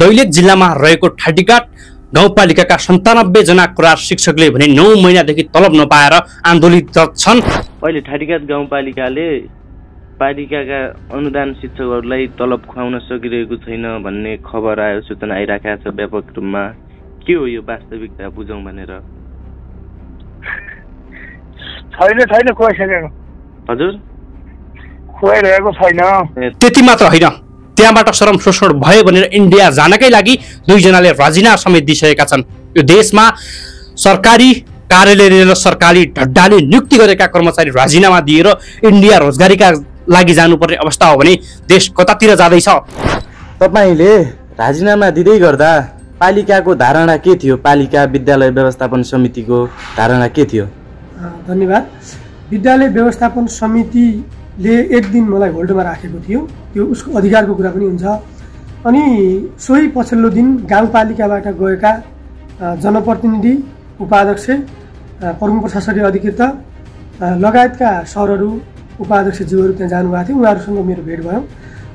दैलेख जिल्लामा रहेको ठाटीघाट गाउँपालिकाका 97 जना कुरार शिक्षकले भने 9 महिनादेखि तलब नपाएर आन्दोलित छन्। अहिले ठाटीघाट गाउँपालिकाले पालिकाका अनुदान शिक्षकहरूलाई तलब खुवाउन सकिरहेको छैन भन्ने खबर आयो, सूचना आइराखेको छ व्यापक रूपमा। के हो यो वास्तविकता बुझौँ भनेर? छैन खुवाइसकेको। हजुर खुवाइरहेको छैन। त्यति मात्र होइन, त्यहाँबाट श्रम शोषण भयो भनेर इन्डिया जानकै लागि 2 जनाले राजीनामा समेत दिइसकेका छन्। यो देशमा सरकारी कार्यालय र सरकारी ढड्डाले नियुक्ति गरेका कर्मचारी राजीनामा दिएर इन्डिया रोजगारीका लागि जानुपर्ने अवस्था हो भने देश कतातिर जाँदैछ? तपाईले राजीनामा दिँदै गर्दा पालिकाको धारणा के थियो? पालिका विद्यालय व्यवस्थापन समितिको धारणा के थियो? धन्यवाद। विद्यालय व्यवस्थापन समितिले एक दिन मलाई होल्डमा राखेको थियो, त्यो उसको अधिकारको कुरा पनि हुन्छ। अनि सोही पछिल्लो दिन गाउँपालिकाबाट गएका जनप्रतिनिधि, उपाध्यक्ष, प्रमुख प्रशासकीय अधिकृता लगायतका सरहरू, उपाध्यक्षज्यूहरू त्यहाँ जानुभएको थियो। उहाँहरूसँग मेरो भेट भयो।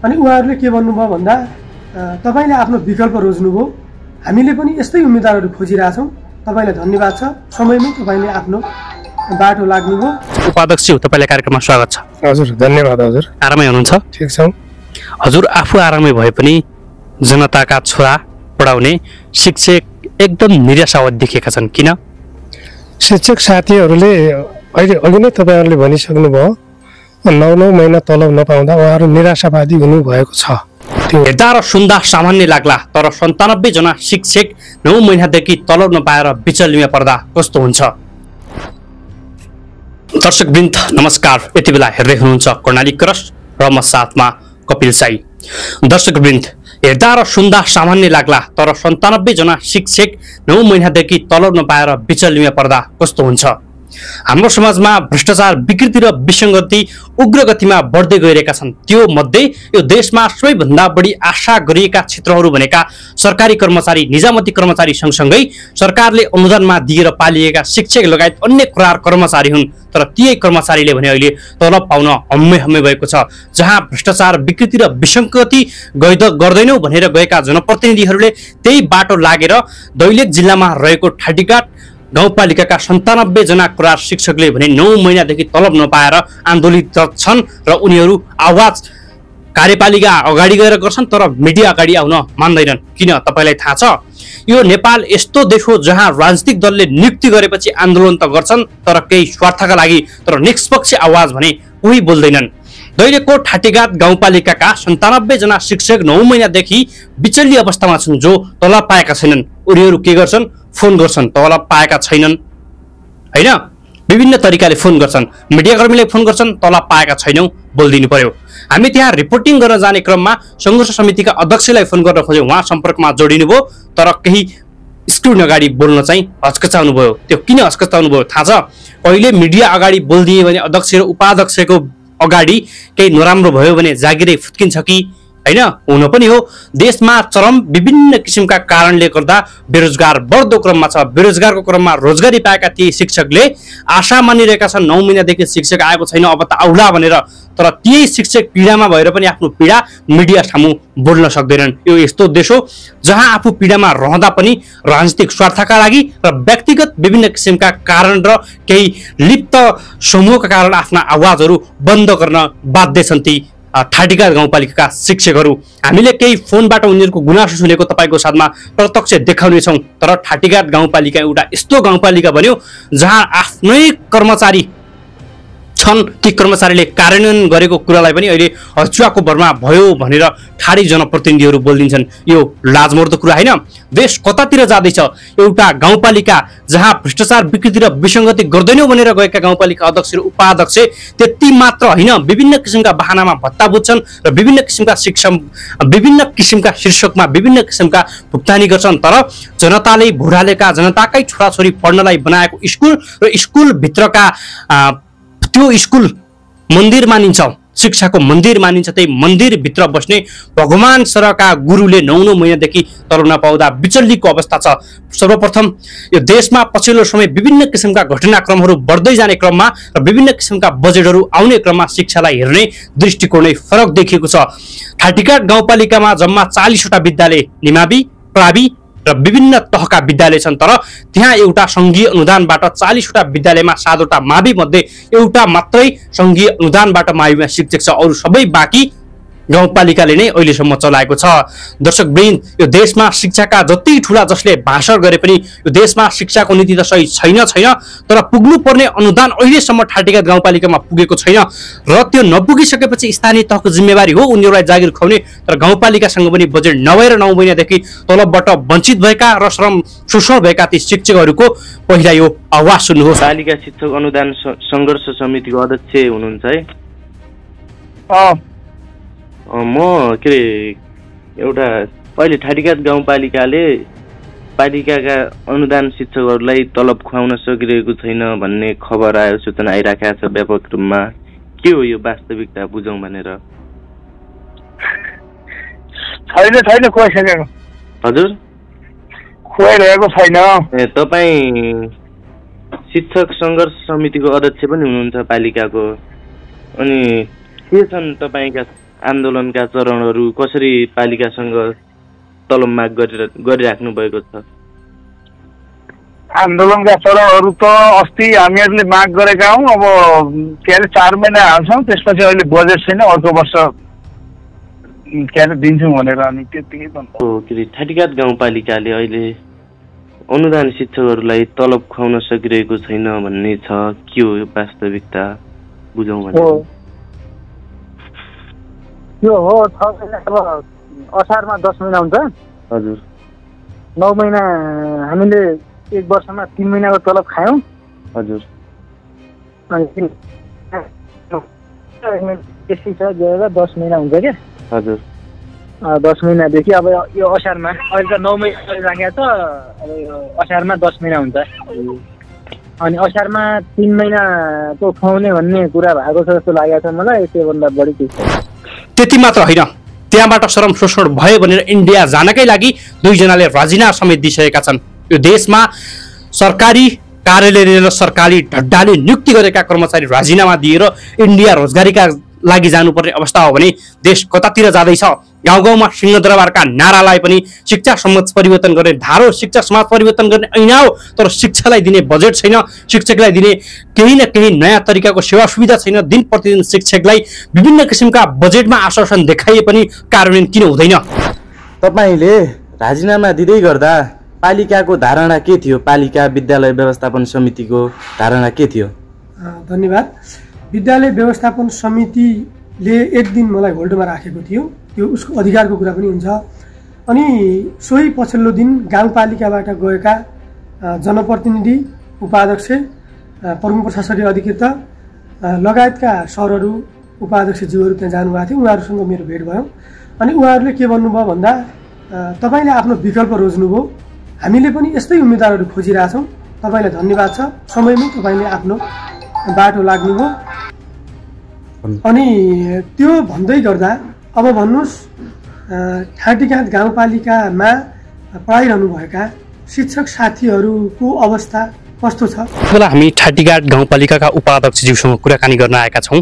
अनि उहाँहरूले के भन्नुभयो भन्दा, तपाईँले आफ्नो विकल्प रोज्नुभयो, हामीले पनि यस्तै उम्मेदवारहरू खोजिरहेछौँ, तपाईँलाई धन्यवाद छ, समयमै तपाईँले आफ्नो बाटो लाग्नुभयो। उपाध्यक्ष तपाईँलाई कार्यक्रममा स्वागत छ। हजुर धन्यवाद। हजुर आरामै हुनुहुन्छ? ठिक छौँ। हजुर आफू आरामै भए पनि जनताका छोरा पढाउने शिक्षक एकदम निराशावाद देखेका छन्। किन? शिक्षक साथीहरूले अघि नै तपाईँहरूले भनिसक्नुभयो, 9 महिना तलब नपाउँदा उहाँहरू निराशावादी हुनुभएको छ। हेर्दा र सुन्दा सामान्य लाग्ला, तर 97 जना शिक्षक 9 महिनादेखि तलब नपाएर बिचल्लीमा पर्दा कस्तो हुन्छ? दर्शकवृन्द नमस्कार, यति बेला हेर्दै हुनुहुन्छ कर्णाली क्रस र म साथमा कपिल साई। दर्शकवृन्द हेर्दा र सुन्दा सामान्य लाग्ला, तर 97 जना शिक्षक 9 महिनादेखि तलब नपाएर बिचल्लीमा पर्दा कस्तो हुन्छ? हाम्रो समाजमा भ्रष्टाचार, विकृति र विसङ्गति उग्र गतिमा बढ्दै गइरहेका छन्। त्यो मध्ये यो देशमा सबैभन्दा बढी आशा गरिएका क्षेत्रहरू भनेका सरकारी कर्मचारी, निजामती कर्मचारी सँगसँगै सरकारले अनुदानमा दिएर पालिएका शिक्षक लगायत अन्य कुरार कर्मचारी हुन्। तर ती कर्मचारीले भने अहिले तलब पाउन हम्मे भएको छ। जहाँ भ्रष्टाचार, विकृति र विसङ्गति गर्दैनौ भनेर गएका जनप्रतिनिधिहरूले त्यही बाटो लागेर दैलेख जिल्लामा रहेको ठाटीघाट गाउँपालिकाका 97 जना कुरार शिक्षकले भने 9 महिनादेखि तलब नपाएर आन्दोलित छन् र उनीहरू आवाज कार्यपालिका अगाडि गएर गर्छन्, तर मिडिया अगाडि आउन मान्दैनन्। किन? तपाईँलाई थाहा छ, यो नेपाल यस्तो देश हो जहाँ राजनीतिक दलले नियुक्ति गरेपछि आन्दोलन त गर्छन्, तर केही स्वार्थका लागि, तर निष्पक्ष आवाज भने कोही बोल्दैनन्। दैलेखको ठाटीघाट गाउँपालिकाका 97 जना शिक्षक 9 महिनादेखि बिचल्ली अवस्थामा छन्, जो तलब पाएका छैनन्। उनीहरू के गर्छन्? फोन गर्छन्, तलब पाएका छैनन् होइन, विभिन्न तरिकाले फोन गर्छन्, मिडियाकर्मीले फोन गर्छन्, तलब पाएका छैनौ बोलिदिनु पर्यो। हामी त्यहाँ रिपोर्टिङ गर्न जाने क्रममा सङ्घर्ष समितिका अध्यक्षलाई फोन गर्न खोज्यौँ, उहाँ सम्पर्कमा जोडिनुभयो, तर केही स्क्रिन अगाडि बोल्न चाहिँ हचकचाउनु भयो। त्यो किन हचकचाउनु भयो थाहा छ? कहिले मिडिया अगाडि बोलिदिए भने अध्यक्ष र उपाध्यक्षको अगाडि केही नराम्रो भयो भने जागिरै फुत्किन्छ कि होइन? हुन पनि हो, देशमा चरम विभिन्न किसिमका कारणले गर्दा बेरोजगार बढ्दो क्रममा छ। बेरोजगारको क्रममा रोजगारी पाएका ती शिक्षकले आशा मानिरहेका छन्, 9 महिनादेखि शिक्षक आएको छैन, अब त आउला भनेर। तर ती शिक्षक पीडामा भएर पनि आफ्नो पीडा मिडिया सामु बोल्न सक्दैनन्। यो यस्तो देश हो जहाँ आफू पीडामा रहँदा पनि राजनीतिक स्वार्थका लागि र व्यक्तिगत विभिन्न किसिमका कारण र केही लिप्त समूहका कारण आफ्ना आवाजहरू बन्द गर्न बाध्य छन् ती ठाटीघाट गाउँपालिकाका शिक्षकहरू। हामीले केही फोनबाट उनीहरूको गुनासो सुनेको तपाईँको साथमा प्रत्यक्ष देखाउनेछौँ। तर ठाटीघाट गाउँपालिका एउटा यस्तो गाउँपालिका बन्यो जहाँ आफ्नै कर्मचारी छन्, ती कर्मचारीले कार्यान्वयन गरेको कुरालाई पनि अहिले हचुवाको भरमा भयो भनेर ठाडी जनप्रतिनिधिहरू बोलिदिन्छन्। यो लाजमर्दो कुरा होइन? देश कतातिर जाँदैछ? एउटा गाउँपालिका जहाँ भ्रष्टाचार, विकृति र विसङ्गति गर्दैनौ भनेर गएका गाउँपालिका अध्यक्ष र उपाध्यक्ष त्यति मात्र होइन, विभिन्न किसिमका बहानामा भत्ता बुझ्छन् र विभिन्न किसिमका शीर्षकमा विभिन्न किसिमका भुक्तानी गर्छन्। तर जनताले भुरालेका, जनताकै छोराछोरी पढ्नलाई बनाएको स्कुल र स्कुलभित्रका त्यो स्कुल मन्दिर मानिन्छ, शिक्षाको मन्दिर मानिन्छ त्यही मन्दिरभित्र बस्ने भगवान सरका गुरुले 9 महिनादेखि तलब नपाउँदा विचल्लीको अवस्था छ। सर्वप्रथम यो देशमा पछिल्लो समय विभिन्न किसिमका घटनाक्रमहरू बढ्दै जाने क्रममा र विभिन्न किसिमका बजेटहरू आउने क्रममा शिक्षालाई हेर्ने दृष्टिकोणै फरक देखिएको छ। ठाटीघाट गाउँपालिकामा जम्मा 40 वटा विद्यालय निमावि, प्रावि र विभिन्न तहका विद्यालय छन्, तर त्यहाँ एउटा संघीय अनुदानबाट 40 वटा विद्यालयमा 7 वटा मावि मध्ये एउटा मात्रै संघीय अनुदानबाट माविमा शिक्षक छ, अरू सबै बाँकी गाउँपालिकाले नै अहिलेसम्म चलाएको छ। दर्शकवृन्द, यो देशमा शिक्षाका जति ठुला जसले भाषण गरे पनि यो देशमा शिक्षाको नीति त सही छैन, तर पुग्नुपर्ने अनुदान अहिलेसम्म ठाटीघाट गाउँपालिकामा पुगेको छैन र त्यो नपुगिसकेपछि स्थानीय तहको जिम्मेवारी हो उनीहरूलाई जागिर खुवाउने, तर गाउँपालिकासँग पनि बजेट नभएर 9 महिनादेखि तलबबाट वञ्चित भएका र श्रम शोषण भएका ती शिक्षकहरूको पहिला यो आवाज सुन्नुहोस्। पालिका शिक्षक अनुदान सङ्घर्ष समितिको अध्यक्ष हुनुहुन्छ है? म के अरे एउटा अहिले ठाटीघाट गाउँपालिकाले पालिकाका अनुदान शिक्षकहरूलाई तलब खुवाउन सकिरहेको छैन भन्ने खबर आयो, सूचना आइराखेको छ व्यापक रूपमा। के हो यो वास्तविकता बुझौँ भनेर। छैन खुवाइसकेको। हजुर खुवाइरहेको छैन। ए तपाईँ शिक्षक सङ्घर्ष समितिको अध्यक्ष पनि हुनुहुन्छ पालिकाको, अनि के छन् तपाईँका आन्दोलनका चरणहरू? कसरी पालिकासँग तलब माग गरिराख्नु भएको छ? आन्दोलनका चरणहरू त अस्ति हामीहरूले माग गरेका हौँ। अब के अरे 4 महिना हाल्छौँ, त्यसपछि अहिले बजेट छैन, अर्को वर्ष के अरे दिन्छौँ भनेर हामी त्यतिकै भन्छौँ। के अरे ठाटीघाट गाउँपालिकाले अहिले अनुदान शिक्षकहरूलाई तलब खुवाउन सकिरहेको छैन भन्ने छ, के हो यो वास्तविकता बुझौँ भने। त्यो हो 6 महिना, अब असारमा 10 महिना हुन्छ। हजुर 9 महिना हामीले 1 वर्षमा 3 महिनाको तलब खायौँ। हजुर अनि त्यस्तै छ गएर 10 महिना हुन्छ क्या। हजुर 10 महिनादेखि अब यो असारमा अहिले त 9 महिना राखेको छ, अब यो असारमा 10 महिना हुन्छ। अनि असारमा 3 महिनाको खुवाउने भन्ने कुरा भएको छ जस्तो लागेको छ मलाई। त्योभन्दा बढी केही छैन। त्यति मात्र होइन, त्यहाँबाट श्रम शोषण भयो भनेर इन्डिया जानकै लागि 2 जनाले राजीनामा समेत दिइसकेका छन्। यो देशमा सरकारी कार्यालय र सरकारी ढड्डाले नियुक्ति गरेका कर्मचारी राजीनामा दिएर इन्डिया रोजगारीका लागि जानुपर्ने अवस्था हो भने देश कतातिर जाँदैछ। गाउँ गाउँमा सिंहदरबारका नारालाई पनि शिक्षा समाज परिवर्तन गर्ने धारो, शिक्षा समाज परिवर्तन गर्ने ऐना हो, तर शिक्षालाई दिने बजेट छैन, शिक्षकलाई दिने केही न केही नयाँ तरिकाको सेवा सुविधा छैन। दिन प्रतिदिन शिक्षकलाई विभिन्न किसिमका बजेटमा आश्वासन देखाइए पनि कार्यान्वयन किन हुँदैन? तपाईँले राजीनामा दिँदै गर्दा पालिकाको धारणा के थियो? पालिका विद्यालय व्यवस्थापन समितिको धारणा के थियो? धन्यवाद। विद्यालय व्यवस्थापन समितिले 1 दिन मलाई होल्डमा राखेको थियो, त्यो उसको अधिकारको कुरा पनि हुन्छ। अनि सोही पछिल्लो दिन गाउँपालिकाबाट गएका जनप्रतिनिधि, उपाध्यक्ष, प्रमुख प्रशासकीय अधिकृत लगायतका सरहरू, उपाध्यक्षज्यूहरू त्यहाँ जानुभएको थियो। उहाँहरूसँग मेरो भेट भयो। अनि उहाँहरूले के भन्नुभयो भन्दा, तपाईँले आफ्नो विकल्प रोज्नुभयो, हामीले पनि यस्तै उम्मेदवारहरू खोजिरहेछौँ, तपाईँलाई धन्यवाद छ, समयमै तपाईँले आफ्नो बाटो लाग्नुभयो। अनि त्यो भन्दै गर्दा अब भन्नुहोस्, ठाटीघाट गाउँपालिकामा पढाइरहनुभएका शिक्षक साथीहरूको अवस्था कस्तो छ? बेला हामी ठाटीघाट गाउँपालिकाका उपाध्यक्षज्यूसँग कुराकानी गर्न आएका छौँ।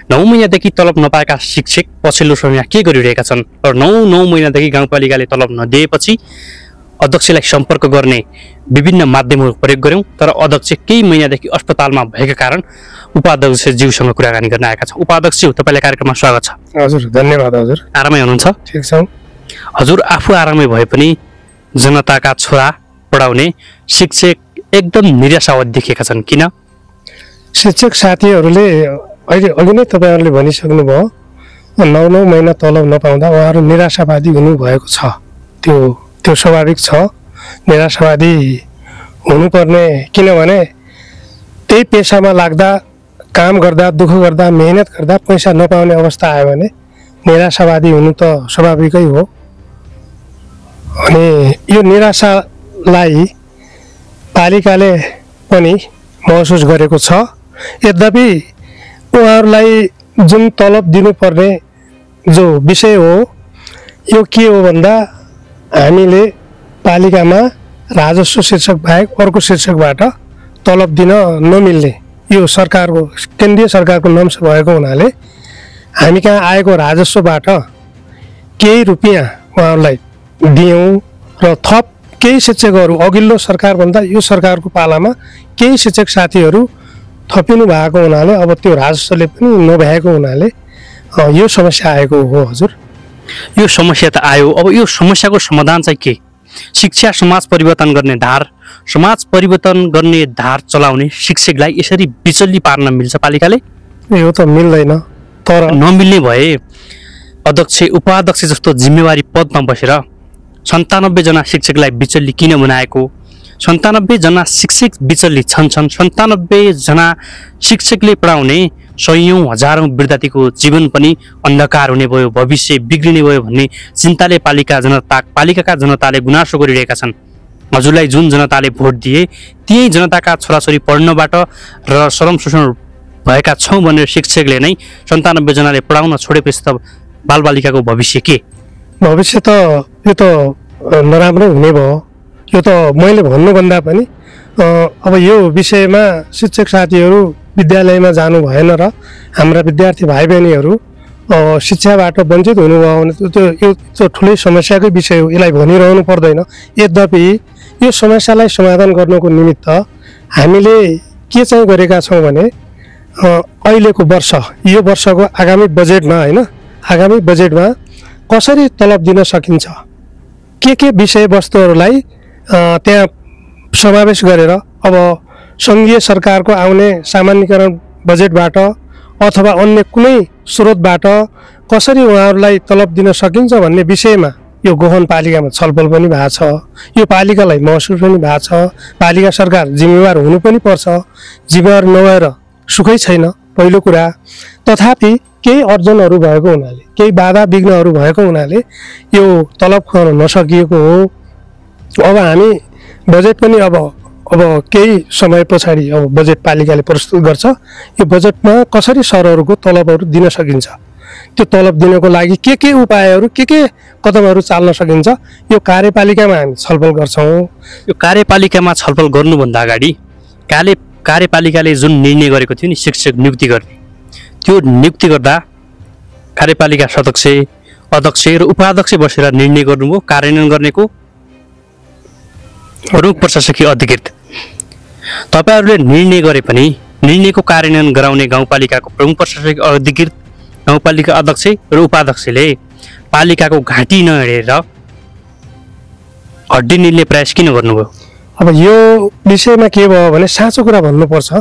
9 महिनादेखि तलब नपाएका शिक्षक पछिल्लो समयमा के गरिरहेका छन् र 9 महिनादेखि गाउँपालिकाले तलब नदिएपछि अध्यक्षलाई सम्पर्क गर्ने विभिन्न माध्यमहरू प्रयोग गर्यौं, तर अध्यक्ष केही महिनादेखि अस्पतालमा भएका कारण उपाध्यक्षज्यूसँग कुराकानी गर्न आएका छौँ। उपाध्यक्षज्यू, तपाईँलाई कार्यक्रममा स्वागत छ। हजुर, धन्यवाद। हजुर आरामै हुनुहुन्छ? ठिक छौँ। हजुर, आफू आरामै भए पनि जनताका छोरा पढाउने शिक्षक एकदम निराशावादी देखिएका छन्, किन? शिक्षक साथीहरूले अघि नै तपाईँहरूले भनिसक्नुभयो, 9 महिना तलब नपाउँदा उहाँहरू निराशावादी हुनुभएको छ। त्यो स्वाभाविक छ, निराशावादी हुनुपर्ने। किनभने त्यही पेसामा लाग्दा, काम गर्दा, दुःख गर्दा, मेहनत गर्दा पैसा नपाउने अवस्था आयो भने निराशावादी हुनु त स्वाभाविकै हो। अनि यो निराशालाई पालिकाले पनि महसुस गरेको छ। यद्यपि उहाँहरूलाई जुन तलब दिनुपर्ने जो विषय हो यो के हो भन्दा हामीले पालिकामा राजस्व शीर्षक बाहेक अर्को शीर्षकबाट तलब दिन नमिल्ने यो सरकारको केन्द्रीय सरकारको नम्स भएको हुनाले हामी कहाँ आएको राजस्वबाट केही रुपियाँ उहाँहरूलाई दियौँ र थप केही शिक्षकहरू अघिल्लो सरकारभन्दा यो सरकारको पालामा केही शिक्षक साथीहरू थपिनु भएको हुनाले अब त्यो राजस्वले पनि नभएको हुनाले यो समस्या आएको हो हजुर। यो समस्या त आयो, अब यो समस्याको समाधान चाहिँ के? शिक्षा समाज परिवर्तन गर्ने धार, समाज परिवर्तन गर्ने धार चलाउने शिक्षकलाई यसरी बिचल्ली पार्न मिल्छ पालिकाले? यो त मिल्दैन। तर नमिल्ने भए अध्यक्ष उपाध्यक्ष जस्तो जिम्मेवारी पदमा बसेर 97 जना शिक्षकलाई बिचल्ली किन बनाएको? 97 जना शिक्षक बिचल्ली छन्। 97 जना शिक्षकले पढाउने सयौं हजारौं विद्यार्थीको जीवन पनि अन्धकार हुने भयो, भविष्य बिग्रिने भयो भन्ने चिन्ताले पालिकाका जनताले गुनासो गरिरहेका छन्। हजुरलाई जुन जनताले भोट दिए त्यही जनताका छोराछोरी पढ्नबाट र श्रम शोषण भएका छौँ भनेर शिक्षकले नै 97 जनाले पढाउन छोडेपछि त बालबालिकाको भविष्य के? भविष्य त यो त नराम्रो हुने भयो। यो त मैले भन्नुभन्दा पनि अब यो विषयमा शिक्षक साथीहरू विद्यालयमा जानु भएन र हाम्रा विद्यार्थी भाइ बहिनीहरू शिक्षाबाट वञ्चित हुनुभयो भने त्यो ठुलै समस्याकै विषय हो, यसलाई भनिरहनु पर्दैन। यद्यपि यो समस्यालाई समाधान गर्नको निमित्त हामीले के चाहिँ गरेका छौँ भने अहिलेको वर्ष यो वर्षको आगामी बजेटमा कसरी तलब दिन सकिन्छ, के विषयवस्तुहरूलाई त्यहाँ समावेश गरेर अब सङ्घीय सरकारको आउने सामान्यकरण बजेटबाट अथवा अन्य कुनै स्रोतबाट कसरी उहाँहरूलाई तलब दिन सकिन्छ भन्ने विषयमा यो गहन पालिकामा छलफल पनि भएको छ। यो पालिकालाई महसुस पनि भएको छ। पालिका सरकार जिम्मेवार हुनु पनि पर्छ, जिम्मेवार नभएर सुखै छैन पहिलो कुरा। तथापि केही अर्जनहरू भएको हुनाले, केही बाधा विघ्नहरू भएको हुनाले यो तलब खुवाउन नसकिएको हो। अब हामी बजेट पनि अब केही समय पछाडि अब बजेट पालिकाले प्रस्तुत गर्छ। यो बजेटमा कसरी सरहरूको तलबहरू दिन सकिन्छ, त्यो तलब दिनको लागि के उपायहरू के कदमहरू चाल्न सकिन्छ यो कार्यपालिकामा हामी छलफल गर्छौँ। यो कार्यपालिकामा छलफल गर्नुभन्दा अगाडि कार्यपालिकाले जुन निर्णय गरेको थियो नि शिक्षक नियुक्ति गर्ने, त्यो नियुक्ति गर्दा कार्यपालिका सदस्य, अध्यक्ष र उपाध्यक्ष बसेर निर्णय गर्नुभयो कार्यान्वयन गर्नेको प्रमुख प्रशासकीय अधिकृत। तपाईहरूले निर्णय गरे पनि निर्णयको कार्यान्वयन गराउने गाउँपालिकाको प्रमुख प्रशासकीय अधिकृत, गाउँपालिका अध्यक्ष र उपाध्यक्षले पालिकाको घाँटी नहिँडेर हड्डी निल्ने प्रयास किन गर्नुभयो? अब यो विषयमा के भयो भने साँचो कुरा भन्नुपर्छ।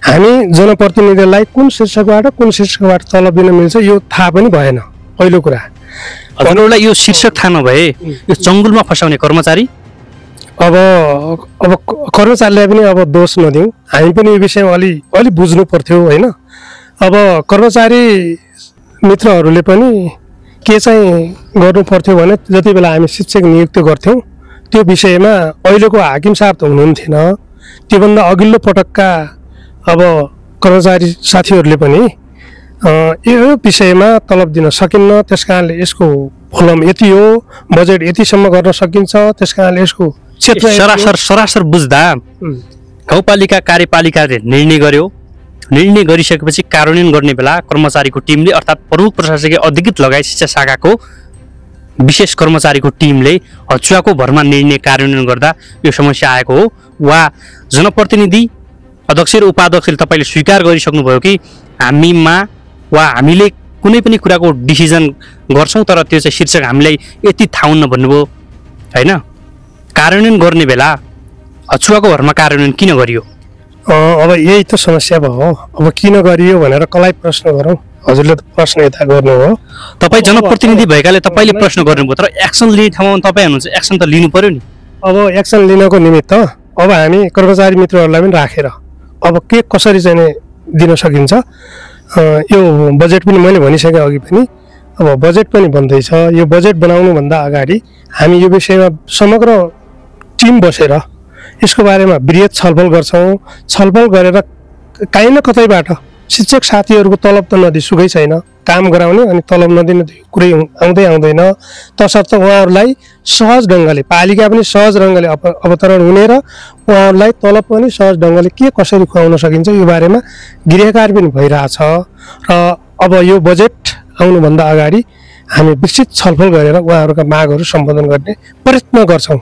हामी जनप्रतिनिधिलाई कुन शीर्षकबाट तलब दिन मिल्छ यो थाहा पनि भएन पहिलो कुरा। हजुरहरूलाई यो शीर्षक थाहा नभए यो चङ्गुलमा फसाउने कर्मचारी, अब कर्मचारीलाई पनि अब दोष नदिउँ, हामी पनि यो विषयमा अलि बुझ्नु पर्थ्यो होइन। अब कर्मचारी मित्रहरूले पनि के चाहिँ गर्नु पर्थ्यो भने जति बेला हामी शिक्षक नियुक्त गर्थ्यौँ त्यो विषयमा अहिलेको हाकिम साहब त हुनुहुन्थेन, त्योभन्दा अघिल्लो पटकका अब कर्मचारी साथीहरूले पनि यो विषयमा तलब दिन सकिन्न, त्यस कारणले यसको फलम यति हो, बजेट यतिसम्म गर्न सकिन्छ, त्यस कारणले यसको सरासर बुझ्दा गाउँपालिका कार्यपालिकाले निर्णय गर्यो, निर्णय गरिसकेपछि कार्यान्वयन गर्ने बेला कर्मचारीको टिमले अर्थात् प्रमुख प्रशासकीय अधिकृत लगायत शिक्षा शाखाको विशेष कर्मचारीको टिमले हचुवाको भरमा निर्णय कार्यान्वयन गर्दा यो समस्या आएको हो। वा जनप्रतिनिधि अध्यक्ष र उपाध्यक्षले तपाईँले स्वीकार गरिसक्नुभयो कि हामीले कुनै पनि कुराको डिसिजन गर्छौँ तर त्यो चाहिँ शीर्षक हामीलाई यति थाहा हुन्न भन्नुभयो होइन। कार्यान्वयन गर्ने बेला हचुवाको भरमा कार्यान्वयन किन गरियो? अब यही त समस्या भयो। अब किन गरियो भनेर कसलाई प्रश्न गरौँ? हजुरले त प्रश्न यता गर्नु हो, तपाईँ जनप्रतिनिधि भएकाले तपाईँले प्रश्न गर्नुभयो, तर एक्सन लिने ठाउँमा तपाईँ हुनुहुन्छ, एक्सन त लिनु पर्यो नि। अब एक्सन लिनको निमित्त अब हामी कर्मचारी मित्रहरूलाई पनि राखेर अब के कसरी चाहिँ दिन सकिन्छ यो बजेट पनि मैले भनिसकेँ अघि पनि। अब बजेट पनि बन्दैछ, यो बजेट बनाउनुभन्दा अगाडि हामी यो विषयमा समग्र टिम बसेर यसको बारेमा वृहत छलफल गर्छौँ। छलफल गरेर काहीँ न कतैबाट शिक्षक साथीहरूको तलब त नदिसुकै छैन, काम गराउने अनि तलब नदिने कुरै आउँदैन। तसर्थ उहाँहरूलाई सहज ढङ्गले पालिका पनि सहज ढङ्गले अवतरण हुने र उहाँहरूलाई तलब पनि सहज ढङ्गले के कसरी खुवाउन सकिन्छ यो बारेमा गृहकार्य पनि भइरहेछ र अब यो बजेट आउनुभन्दा अगाडि हामी विस्तृत छलफल गरेर उहाँहरूका मागहरू सम्बोधन गर्ने प्रयत्न गर्छौँ।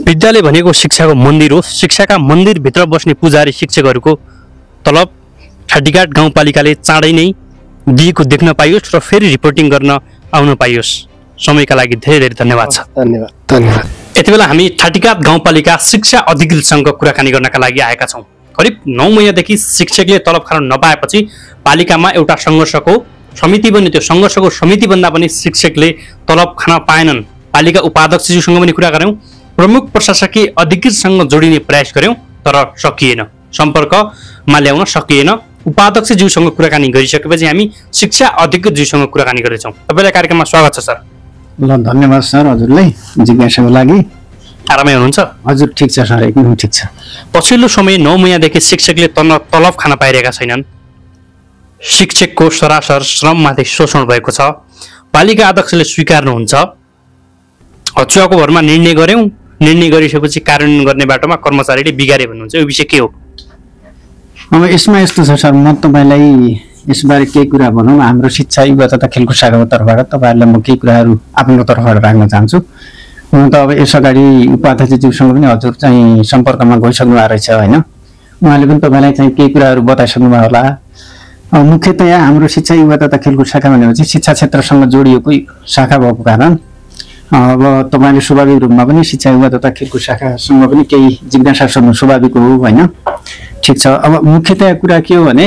विद्यालय भनेको शिक्षाको मन्दिर हो। शिक्षाका मन्दिरभित्र बस्ने पुजारी शिक्षकहरूको तलब ठाटीघाट गाउँपालिकाले चाँडै नै दिएको देख्न पाइयोस् र फेरि रिपोर्टिङ गर्न आउन पाइयोस्। समयका लागि धेरै धेरै धन्यवाद छ। धन्यवाद। यति बेला हामी ठाटीघाट गाउँपालिका शिक्षा अधिकृतसँग कुराकानी गर्नका लागि आएका छौँ। करिब 9 महिनादेखि शिक्षकले तलब खान नपाएपछि पालिकामा एउटा सङ्घर्षको समिति बन्यो। त्यो सङ्घर्षको समितिभन्दा पनि शिक्षकले तलब खान पाएनन्। पालिका उपाध्यक्षज्यूसँग पनि कुरा गऱ्यौँ, प्रमुख प्रशासकीय अधिकृतसँग जोडिने प्रयास गऱ्यौँ तर सकिएन, सम्पर्कमा ल्याउन सकिएन। उपाध्यक्षज्यूसँग कुराकानी गरिसकेपछि हामी शिक्षा अधिकृतज्यूसँग कुराकानी गर्दैछौँ। तपाईँलाई कार्यक्रममा स्वागत छ सर। ल धन्यवाद सर हजुरलाई जिज्ञासाको लागि। आरामै हुनुहुन्छ? हजुर ठिक छ सर, एकदम ठिक छ। पछिल्लो समय 9 महिनादेखि शिक्षकले तलब खान पाइरहेका छैनन्। शिक्षकको सरासर श्रममाथि शोषण भएको छ। पालिका अध्यक्षले स्वीकार्नुहुन्छ। हचुवाको भरमा निर्णय गऱ्यौँ, निर्णय गरिसकेपछि कार्यान्वयन गर्ने बाटोमा कर्मचारीले बिगारे भन्नुहुन्छ, यो विषय के हो? अब यसमा यस्तो छ सर, म तपाईँलाई यसबारे केही कुरा भनौँ। हाम्रो शिक्षा युवा तथा खेलकुद शाखाको तर्फबाट तपाईँहरूलाई म केही कुराहरू आफ्नो तर्फबाट राख्न चाहन्छु। हुन त अब यस अगाडि उपाध्यक्षज्यूसँग पनि हजुर चाहिँ सम्पर्कमा गइसक्नु भएको रहेछ होइन, उहाँले पनि तपाईँलाई चाहिँ केही कुराहरू बताइसक्नु भयो होला। मुख्यतया हाम्रो शिक्षा युवा तथा खेलकुद शाखा भनेपछि शिक्षा क्षेत्रसँग जोडिएको शाखा भएको कारण अब तपाईँले स्वाभाविक रूपमा पनि शिक्षा युवा तथा खेलकुद शाखासँग पनि केही जिज्ञासा सोध्नु स्वाभाविक हो होइन, ठिक छ। अब मुख्यतया कुरा के हो भने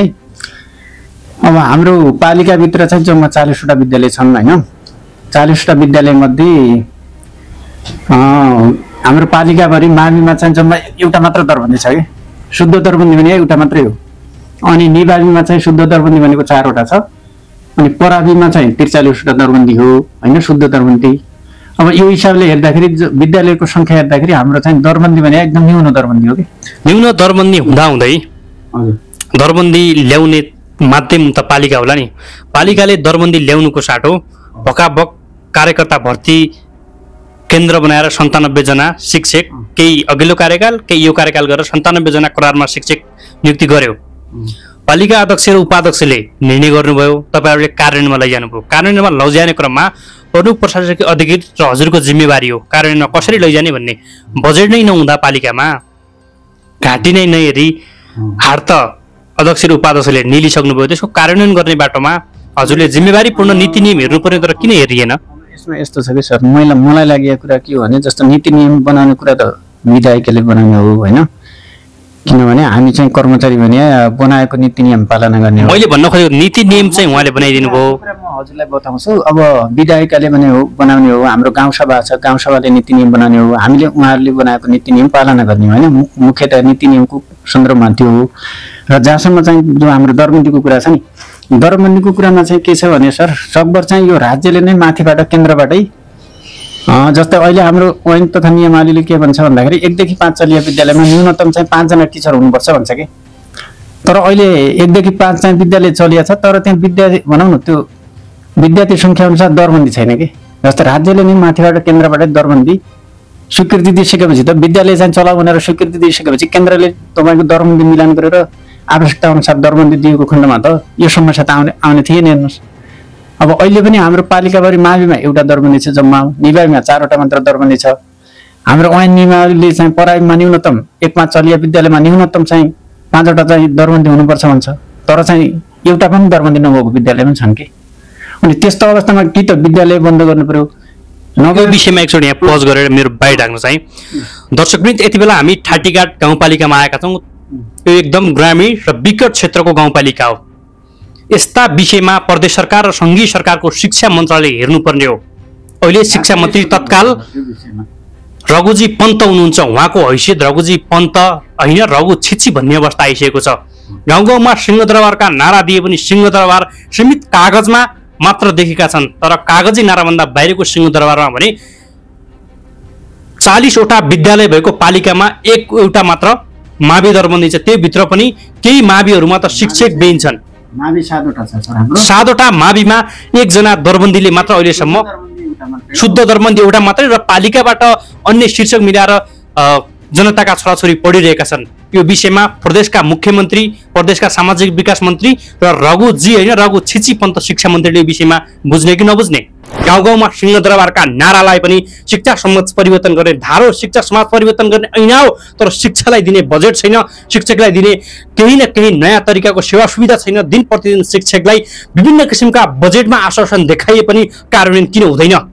अब हाम्रो पालिकाभित्र चाहिँ जम्मा 40वटा विद्यालय छन् होइन। 40वटा विद्यालयमध्ये हाम्रो पालिकाभरि माविमा चाहिँ जम्मा एउटा मात्र दरबन्दी छ कि, शुद्ध दरबन्दी भने एउटा मात्रै हो। अनि निवाबीमा चाहिँ शुद्ध दरबन्दी भनेको 4वटा छ, अनि पराबीमा चाहिँ 43वटा दरबन्दी हो होइन, शुद्ध दरबन्दी। अब यो हिसाबले हेर्दाखेरि विद्यालयको सङ्ख्या हेर्दाखेरि हाम्रो चाहिँ दरबन्दी भने एकदम न्यून दरबन्दी हो कि। न्यून दरबन्दी हुँदाहुँदै दरबन्दी ल्याउने माध्यम त पालिका होला नि। पालिकाले दरबन्दी ल्याउनुको साटो भकाभक कार्यकर्ता भर्ती केन्द्र बनाएर 97 जना शिक्षक, केही अघिल्लो कार्यकाल केही यो कार्यकाल गरेर 97 जना करारमा शिक्षक नियुक्ति गर्यो। पालिका अध्यक्ष र उपाध्यक्षले निर्णय गर्नुभयो, तपाईँहरूले कार्यान्वयनमा लैजानुभयो। कार्यान्वयनमा लैजाने क्रममा प्रमुख प्रशासकीय अधिकृत र हजुरको जिम्मेवारी हो कार्यान्वयनमा कसरी लैजाने भन्ने। बजेट नै नहुँदा पालिकामा घाँटी नै नहेरी हार त अध्यक्ष र उपाध्यक्षले निलिसक्नुभयो। त्यसको कार्यान्वयन गर्ने बाटोमा हजुरले जिम्मेवारीपूर्ण नीति नियम हेर्नु पर्ने, तर किन हेरिएन? यसमा यस्तो छ कि सर, मलाई लागेको कुरा के हो भने जस्तो नीति नियम बनाउने कुरा त विधायकले बनाउने हो होइन, किनभने हामी चाहिँ कर्मचारी भने बनाएको नीति नियम पालना गर्ने हो। मैले भन्न खोजेको नीति नियम चाहिँ उहाँले बनाइदिनु भयो। म हजुरलाई बताउँछु, अब विधायकले भने हो बनाउने हो, हाम्रो गाउँसभा छ, गाउँसभाले नीति नियम बनाउने हो, हामीले उहाँहरूले बनाएको नीति नियम पालना गर्ने होइन। मुख्यतः नीति नियमको सन्दर्भमा त्यो हो। र जहाँसम्म चाहिँ जो हाम्रो दरबन्दीको कुरा छ नि, दरबन्दीको कुरामा चाहिँ के छ भने सर, सकभर चाहिँ यो राज्यले नै माथिबाट केन्द्रबाटै जस्तै अहिले हाम्रो ऐन तथा नियमावलीले के भन्छ भन्दाखेरि 1 देखि 5 चलिया विद्यालयमा न्यूनतम चाहिँ 5 जना टिचर हुनुपर्छ भन्छ कि। तर अहिले 1 देखि 5 चाहिँ विद्यालय चलिया छ, तर त्यहाँ विद्यार्थी भनौँ न त्यो विद्यार्थी सङ्ख्या अनुसार दरबन्दी छैन कि। जस्तै राज्यले नै माथिबाट केन्द्रबाट दरबन्दी स्वीकृति दिइसकेपछि त विद्यालय चाहिँ चलाऊ भनेर स्वीकृति दिइसकेपछि केन्द्रले तपाईँको दरबन्दी मिलान गरेर आवश्यकता अनुसार दरबन्दी दिएको खण्डमा त यो समस्या त आउने थिएन। हेर्नुहोस् अब अहिले पनि हाम्रो पालिकाभरि माविमा एउटा दरबन्दी छ, जम्मा निवाबीमा 4वटा मात्र दरबन्दी छ। हाम्रो ऐन नियमावलीले चाहिँ पराबीमा न्यूनतम 1 चलिया विद्यालयमा न्यूनतम चाहिँ 5वटा चाहिँ दरबन्दी हुनुपर्छ भन्छ, तर चाहिँ एउटा पनि दरबन्दी नभएको विद्यालय पनि छन् कि। अनि त्यस्तो अवस्थामा कि त विद्यालय बन्द गर्नु पर्यो। यो विषयमा एकचोटि यहाँ पज गरेर मेरो बाइट राख्न चाहिँ दर्शकवृन्द, यति बेला हामी ठाटीघाट गाउँपालिकामा आएका छौँ। यो एकदम ग्रामीण र विकट क्षेत्रको गाउँपालिका हो। यस्ता विषयमा प्रदेश सरकार र सङ्घीय सरकारको शिक्षा मन्त्रालयले हेर्नुपर्ने हो। अहिले शिक्षा मन्त्री तत्काल रघुजी पन्त हुनुहुन्छ, उहाँको हैसियत रघुजी पन्त होइन रघु छिछि भन्ने अवस्था आइसकेको छ। गाउँ गाउँमा सिंहदरबारका नारा दिए पनि सिंहदरबार सीमित कागजमा मात्र देखेका छन्, तर कागजी नाराभन्दा बाहिरको सिंहदरबारमा भने 40वटा विद्यालय भएको पालिकामा एउटा मात्र मावि दरबन्दी छ, त्यो भित्र पनि केही माविहरूमा त शिक्षक बेन्छन्। मावि 7वटा छ सर हाम्रो। 7वटा माविमा 1 जना दरबन्दीले मात्र अहिलेसम्म, शुद्ध दरबन्दी एउटा मात्रै र पालिकाबाट अन्य शिक्षक मिलाएर जनताका छोराछोरी पढिरहेका छन्। यो विषयमा प्रदेशका मुख्यमन्त्री, प्रदेशका सामाजिक विकास मन्त्री र रघुजी होइन रघु छिची पन्त शिक्षा मन्त्रीले यो विषयमा बुझ्ने कि नबुझ्ने? गाउँ गाउँमा सिंहदरबारका नारालाई पनि शिक्षा समाज परिवर्तन गर्ने धारो, शिक्षा समाज परिवर्तन गर्ने ऐना हो, तर शिक्षालाई दिने बजेट छैन, शिक्षकलाई दिने केही न केही नयाँ तरिकाको सेवा सुविधा छैन। दिन प्रतिदिन शिक्षकलाई विभिन्न किसिमका बजेटमा आश्वासन देखाइए पनि कार्यान्वयन किन हुँदैन?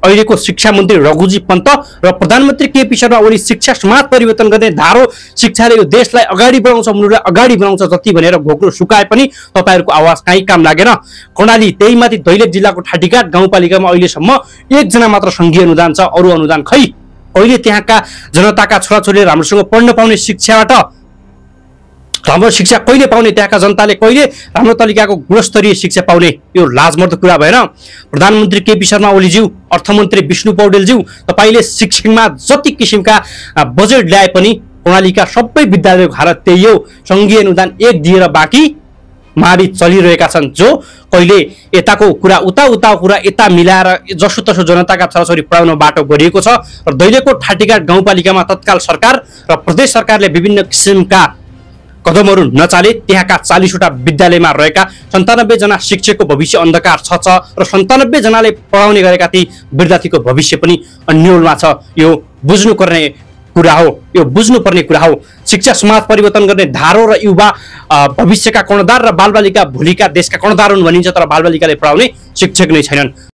अहिलेको शिक्षा मन्त्री रघुजी पन्त र प्रधानमन्त्री केपी शर्मा ओली शिक्षा समाज परिवर्तन गर्ने धारो, शिक्षाले यो देशलाई अगाडि बढाउँछ, मुलुकलाई अगाडि बढाउँछ जति भनेर घोक्रो सुकाए पनि तपाईँहरूको आवाज कहीँ काम लागेन। कर्णाली त्यही माथि दैलेख जिल्लाको ठाटीघाट गाउँपालिकामा अहिलेसम्म 1 जना मात्र सङ्घीय अनुदान छ, अरू अनुदान खै। अहिले त्यहाँका जनताका छोराछोरीले राम्रोसँग पढ्न पाउने शिक्षाबाट राम्रो शिक्षा कहिले पाउने, त्यहाँका जनताले कहिले राम्रो तरिकाको गुणस्तरीय शिक्षा पाउने? यो लाजमर्दो कुरा भएन? प्रधानमन्त्री केपी शर्मा ओलीज्यू, अर्थमन्त्री विष्णु पौडेलज्यू, तपाईँले शिक्षामा जति किसिमका बजेट ल्याए पनि कर्णालीका सबै विद्यालयको हालत त्यही हो। सङ्घीय अनुदान 1 दिएर बाँकी मावि चलिरहेका छन्, जो कहिले यताको कुरा उता कुरा यता मिलाएर जसोतसो जनताका छोराछोरी पढाउन बाटो गरिएको छ। र दैलेखको ठाटीघाट गाउँपालिकामा तत्काल सरकार र प्रदेश सरकारले विभिन्न किसिमका कदमहरू नचाले त्यहाँका 40वटा विद्यालयमा रहेका 97 जना शिक्षकको भविष्य अन्धकार छ र 97 जनाले पढाउने गरेका ती विद्यार्थीको भविष्य पनि अन्योलमा छ। यो बुझ्नुपर्ने कुरा हो, यो बुझ्नुपर्ने कुरा हो। शिक्षा समाज परिवर्तन गर्ने धारो र युवा भविष्यका कर्णधार र बालबालिका भोलिका देशका कर्णधार हुन् भनिन्छ, तर बालबालिकाले पढाउने शिक्षक नै छैनन्।